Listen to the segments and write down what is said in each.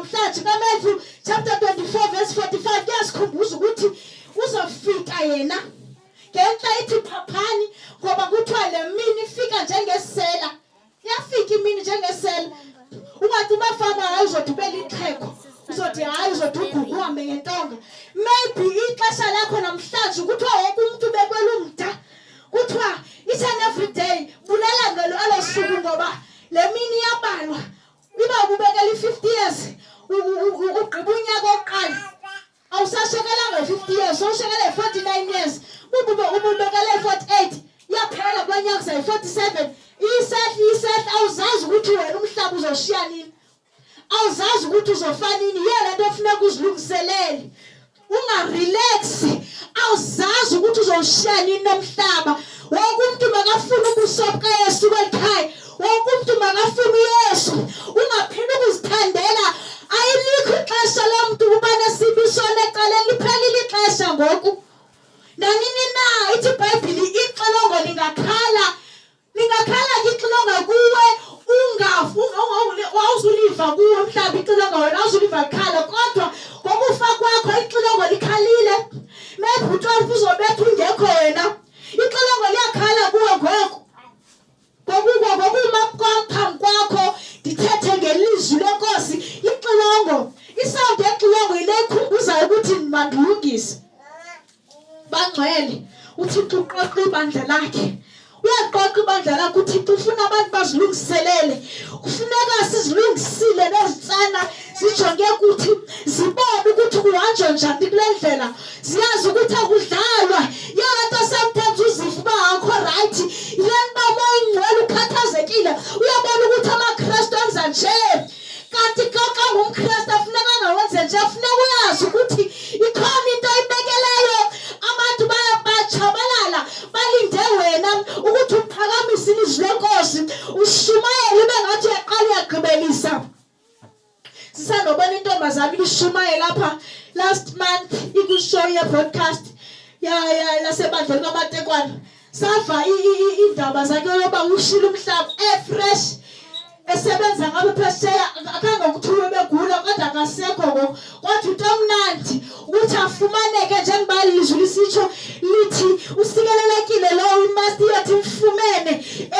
namhlanje kaMatthew chapter 24 verse 45 kuyasikhumbuza ukuthi uzofika yena. Ngenxa ithi phaphani ngoba kuthiwa le mini ifika njengesela. Iyafika imini njengesela. Ungathi ubafama hayi uzothi ube lixhego. Uzothi hayi uzothi ugugu uhambe ngentonga. Maybe ixesha lakho namhlanje kuthiwa wonke umuntu ubekwela umda. Kuthiwa each and every day bulala ngelo alo suku ngoba le mini iyabalwa. Iba ububekela i-50 years ugqiba unyaka wokuqala. Awusashekelanga i-50 years, sowushekela i-49 years. Ubube ububekele i-48 iyaphela kulo nyaka uza i-47. Isehla isehla awuzazi ukuthi wena umhlaba uzoshiya nini. Awuzazi ukuthi uzofa nini. Yiyo le nto funeka uzilungiselele. Ungarelaxi. Awuzazi ukuthi uzowushiya nini nomhlaba. Wonke umuntu makafune ubuso bukaYesu kweli khaya. Wonke umuntu makafune uYesu. Ungaphinde ukuzithandela. Ayilikho ixesha lomntu ukuba nesibiswana ecaleni liphelile ixesha ngoku. Nanini na ithi iBhayibhile ixilongo lingakhala Lingakhala ke ixilongo kuwe awuzuliva kuwe mhlawumbi ixilongo wena awuzuliva likhala kodwa ngokufa kwakho ixilongo likhalile. Maybe u-12 uzobetha ungekho wena. Ixilongo liyakhala kuwe ngoku. Ngokuko ngokuma kwam phambi kwakho ndithethe ngelizwi lenkosi ixilongo isawundi yexilongo yile ikhumbuzayo ukuthi mandilungise. Bangcwele, uThixo uqoqa ibandla lakhe. Uyaqoqa ibandla lakhe uThixo ufuna abantu bazilungiselele. Kufuneka sizilungisile nezitsana zijonge kuthi zibone ukuthi kuhanjwa njani kule ndlela. Ziyazi ukuthi akudlalwa. Yona nto sometimes uziva uba akho right. Yile nto uba umoya oyingcwele ukhathazekile. Uyabona ukuthi amaKrestu enza nje. Kanti xa xa ngumKristu afuneka angawenze nje, funeka uyazi ukuthi ikhona into ayibekeleyo. Abantu bayabatshabalala balinde wena ukuthi uphakamise ilizwi lenkosi, ushumayele ube ngathi uyaqala uyagqibelisa. Sisandobona intombazana ibishumayela apha last month ikwishow ye-broadcast yasebandleni kwaMatekwana. Sava iindaba zakhe yoba ushile umhlaba efresh esebenza ngabe phesheya akhange kuthiwe begula kodwa akasekho ngoku kodwa into omnandi ukuthi afumaneke njengoba lizwi lisitsho lithi usikelelekile lowo imasti yothi imfumene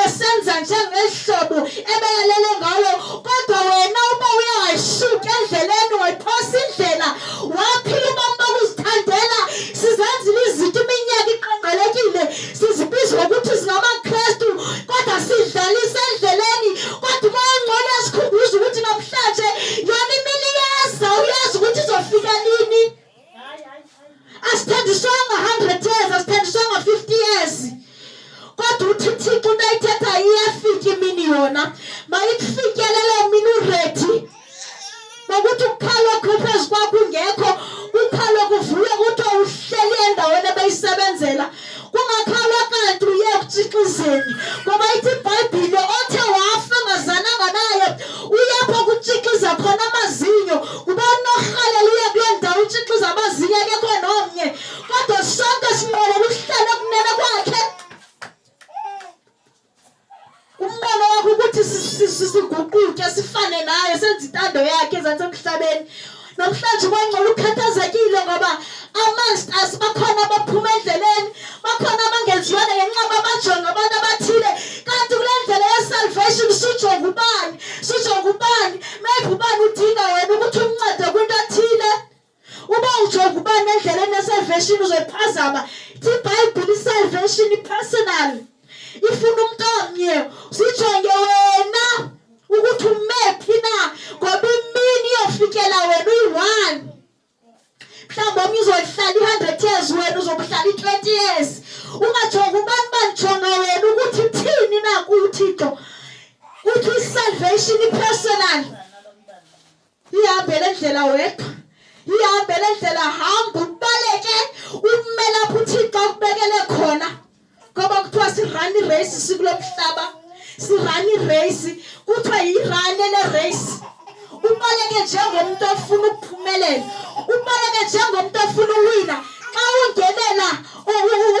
esenza njengeli hlobo ebeyalele ngalo kodwa wena uba uye wayisuka endleleni wayiphosa indlela waphila ubomi bokuzithandela sizenzile izinto iminyaka iqengqelekile sizibiza ngokuthi singamaKristu kodwa sidlalisa endleleni kodwa umoya ongcwele uyasikhumbuza ukuthi namhlanje yona imini iyeza uyazi ukuthi izofika nini asithenjiswanga 100 years asithenjiswanga 50 years kodwa uthi Thixo into ayithetha iyafika imini yona mayikufikele loo mini uready ngokuthi ukukhala phezu kwakho ungekho kukhalwe kuvulwe kuthiwa uhleli endaweni ebeyisebenzela kungakhalwa kanti uye ekutsixizeni ngoba ithi ibhayibhile othe wafa engazananga naye uyapho kutshixiza khona amazinyo kuba unorhalela uye kuloo ndawo utshixiza amazinyo akekho nomnye kodwa sonke sinqwenela ukuhlala ekunene kwakhe Umbono wakho ukuthi siguquke sifane naye senze intando yakhe ezantsi emhlabeni. Namhlanje kwangcola ukhathazekile ngoba amongst us bakhona abaphuma endleleni, bakhona abangenziwanga ngenxa babajonga abantu abathile. Kanti kule ndlela ye-salvation sujonga ubani, sujonga ubani, maybe ubani udinga wena ukuthi umncede kwinto ethile. Uba ujonga ubani endleleni ye-salvation uzoyiphazama. Ithi iBhayibhile i-salvation i-personal. Ifuna umntu omnye. Sijonge wena ukuthi umephi na ngoba imini iyofikela wena uyi-one. Mhlawumbi omnye uzohlala i-100 years wena uzokuhlala i-20 years. Ungajongi ubani bandijonga wena ukuthi uthini na kuThixo. Uthi i-salvation i-personal. Ihambe le ndlela wedwa. Ihambe le ndlela hamba ubaleke ume lapho uThixo akubekele khona. Ngoba kuthiwa sirun irace sikulo mhlaba. Sirun irace kuthiwa yirun le race. Ubaleke njengomuntu ofuna ukuphumelela. Ubaleke njengomuntu ofuna uwina. Xa ungenela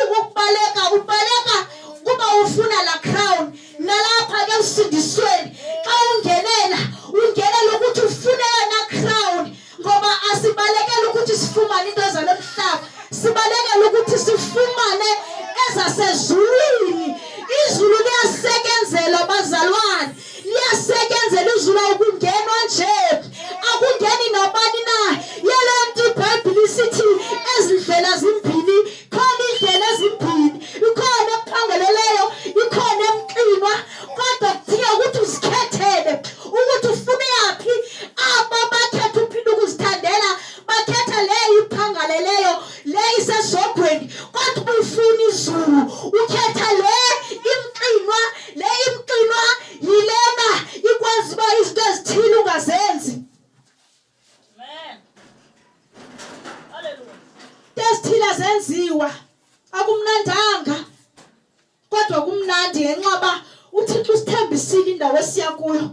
ukubaleka ubaleka kuba ufuna la crown. Nalapha ke usindisweni xa ungenela ungenela ukuthi ufune yona crown. ukuthi sifumane ezasezulwini. Izulu liyasekenzelwa bazalwane, liyasekenzelwa izulu, awukungenwa nje, akungeni nabani na. Yale nto iBhayibhile isithi ezindlela zimbini, khona indlela ezimbini, ikhona ephangeleleyo, ikhona emxinwa, kodwa kudinga ukuthi uzikhethele ukuthi ufuna uyaphi. Aba bakhetha uphila ukuzithandela, bakhetha leyo iphangaleleyo, le isezogweni, kodwa ubufuna izulu ukhetha le imxinwa. Le imxinwa yilena ikwazi uba izinto ezithile ungazenzi. Amen. Hallelujah. Into ezithile azenziwa, akumnandanga, kodwa kumnandi ngenxa ba uThixo usithembisile indawo esiya kuyo.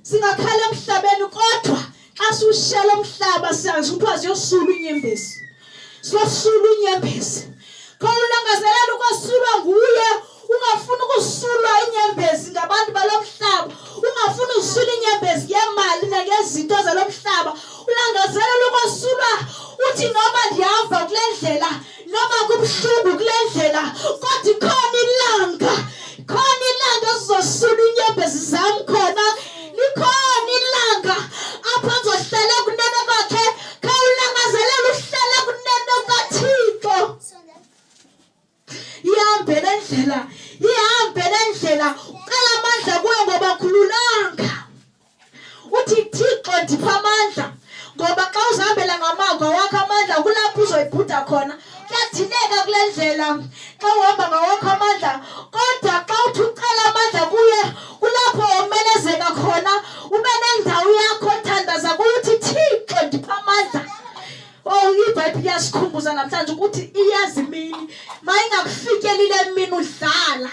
Singakhala emhlabeni, kodwa xa siwushela umhlaba siyazi kuthiwa ziyosula inyembezi, siyosula inyembezi. Khawulangazelela ukosulwa nguye, ungafuni ukusulwa inyembezi ngabantu balomhlaba, ungafuni usula inyembezi ngemali nangezinto zalomhlaba. Ulangazelela ukosulwa, uthi noma ndihamba kule ndlela, noma kubuhlungu kule ndlela, kodwa ikhona ilanga, khona ilanga ezizosula inyembezi zam khona, likhona ilanga apho ndizohlala kunene kwakhe. Khawulangazelela uhlala kunene kaThixo. Ihambe le ndlela, ihambe le ndlela, ucela amandla kuwe ngoba khululanga. Uthi Thixo ndipha amandla, ngoba xa uzihambela ngamagwa wakho amandla kulapho uzoyibhuda khona. Kuyadineka kule ndlela xa uhamba ngawakho amandla, kodwa xa uthi ucela amandla kuye kulapho womelezeka khona, ube nendawo yakho othandaza kuyo uthi Thixo ndipha amandla. Oh, iBhayibhile iyasikhumbuza namhlanje ukuthi iyazi imini, mayingakufikeli le mini udlala.